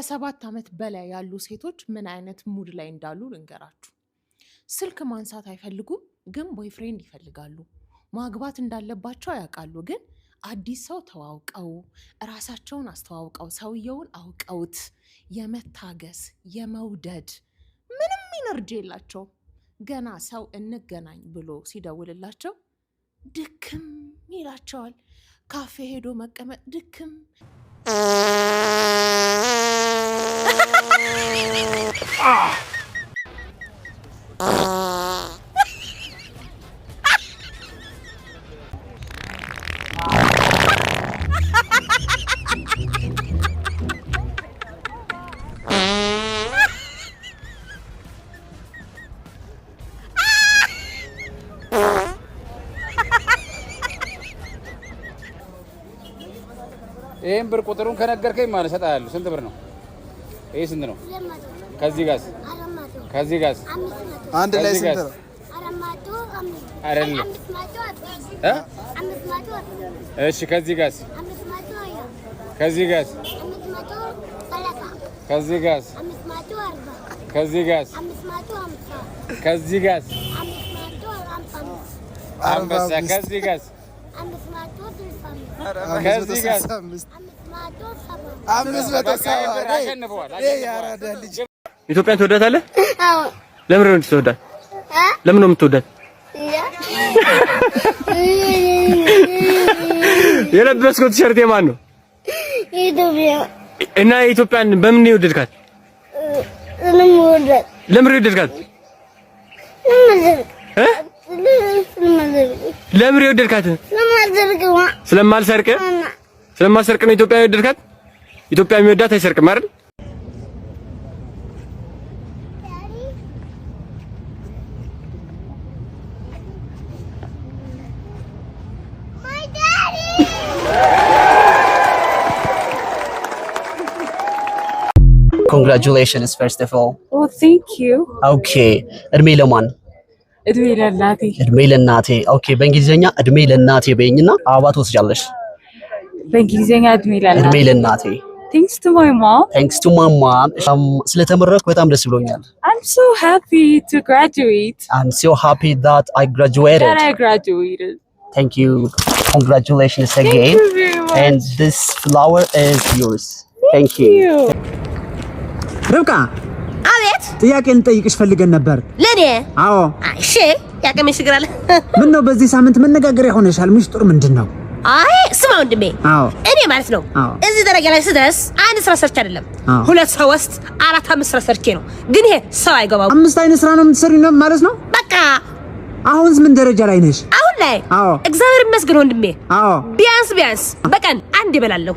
ከ27 ዓመት በላይ ያሉ ሴቶች ምን አይነት mood ላይ እንዳሉ ልንገራችሁ። ስልክ ማንሳት አይፈልጉም፣ ግን boyfriend ይፈልጋሉ። ማግባት እንዳለባቸው ያውቃሉ፣ ግን አዲስ ሰው ተዋውቀው፣ ራሳቸውን አስተዋውቀው፣ ሰውየውን አውቀውት የመታገስ፣ የመውደድ ምንም energy የላቸውም። ገና ሰው እንገናኝ ብሎ ሲደውልላቸው ድክም ይላቸዋል። ካፌ ሄዶ መቀመጥ ድክም። ይህን ብር ቁጥሩን ከነገርከኝ ማለት እሰጥሃለሁ። ስንት ብር ነው? ይህ ስንት ነው? ከዚህ ጋርስ? ከዚህ ጋርስ? አንድ ላይ ከዚህ ስንት ጋርስ? ነው? አይደለም እ? እሺ፣ ከዚህ ጋርስ? ከዚህ ጋርስ? ከዚህ ጋርስ? ከዚህ ጋርስ? ከዚህ ጋርስ? አንበሳ። ከዚህ ጋርስ? ከዚህ ጋርስ? 565። 570። በቃ ይሄን ብር አሸንፈዋል። ይሄ የአራዳ ልጅ። ኢትዮጵያን ትወዳታለህ? አዎ። ለምን ነው የምትወዳት? ለምን ነው የምትወዳት? የለበስከው ቲሸርት የማን ነው? ኢትዮጵያ። እና የኢትዮጵያን በምን ነው የወደድካት? ምንም ወደድ። ለምን ነው የወደድካት? እ? ለምን ነው የወደድካት? ስለማልሰርቅ፣ ስለማልሰርቅ ነው ኢትዮጵያ የወደድካት? ኢትዮጵያ የሚወዳት አይሰርቅም አይደል? My daddy! Congratulations, first of all. Oh, thank you. Okay. እድሜ ለማን? እድሜ ለእናቴ። እድሜ ለእናቴ። Okay፣ በእንግሊዝኛ እድሜ ለእናቴ በይኝና አበባ ትወስጃለሽ። በእንግሊዝኛ እድሜ ለእናቴ። እድሜ ለእናቴ። Thanks to my mom. Thanks to my mom. ስለተመረቅኩ በጣም ደስ ብሎኛል። I'm so happy to graduate. I'm so happy that I graduated. That I graduated. Thank you. Congratulations Thank again. you very much. And this flower is yours. Thank you. You. ርብቃ። አቤት። ጥያቄ እንጠይቅሽ ፈልገን ነበር። ለኔ? አዎ። እሺ፣ ያቀሜ ችግር አለ። ምን ነው፣ በዚህ ሳምንት መነጋገሪያ ሆነሻል። ሚስጥሩ ምንድን ነው? አይ ስማ ወንድሜ፣ እኔ ማለት ነው እዚህ ደረጃ ላይ ስደርስ አንድ ስራ ሰርቼ አይደለም፣ ሁለት፣ ሶስት፣ አራት፣ አምስት ስራ ሰርቼ ነው። ግን ይሄ ሰው አይገባው። አምስት አይነት ስራ ነው የምትሰሪው ነው ማለት ነው? በቃ። አሁንስ ምን ደረጃ ላይ ነሽ? አሁን ላይ እግዚአብሔር ይመስገን ወንድሜ፣ ቢያንስ ቢያንስ በቀን አንድ እበላለሁ።